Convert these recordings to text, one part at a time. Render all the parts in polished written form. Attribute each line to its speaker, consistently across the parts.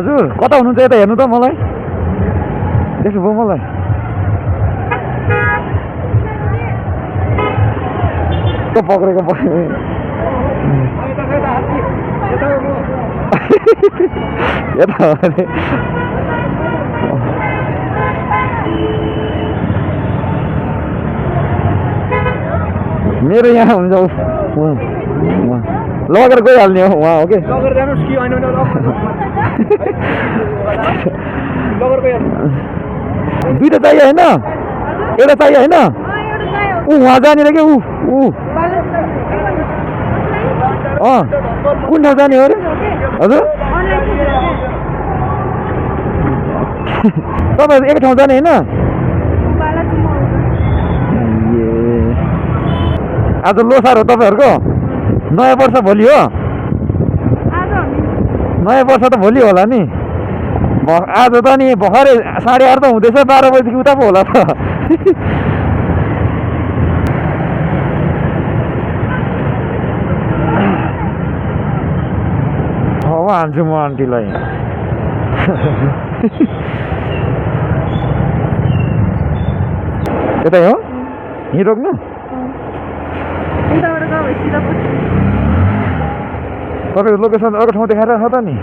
Speaker 1: हजुर कता हुनुहुन्छ यता हेर्नु त मलाई देख्नुभयो मलाई पक्रेको यता मेरो यहाँ हुन्छ लगेर गइहाल्ने हो उहाँ हो कि दुईटा चाहियो होइन एउटा चाहियो होइन उहाँ जाने कि कुन ठाउँ जाने हो अरे हजुर तपाईँहरू एकै ठाउँ जाने होइन आज लोसार हो तपाईँहरूको नयाँ वर्ष भोलि हो नयाँ वर्ष त भोलि होला नि आज त नि भर्खरै 8:30 त हुँदैछ 12 बजीदेखि उता पो होला त हान्छु म आन्टीलाई यतै हो यहीँ रोक्नु तपाईँको लोकेसन अर्को ठाउँ देखाएर छ त नि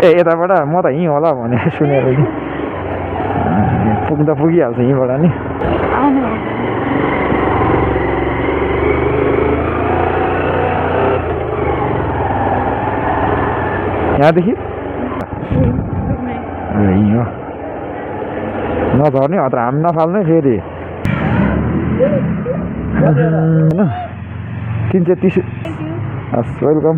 Speaker 1: ए यताबाट म त यहीँ होला भने सुनेर नि पुग्दा पुगिहाल्छ यहीँबाट नि यहाँदेखि यहीँ हो नझर्ने अत्र हाम नफाल्ने फेरि होइन 330 हस् वेलकम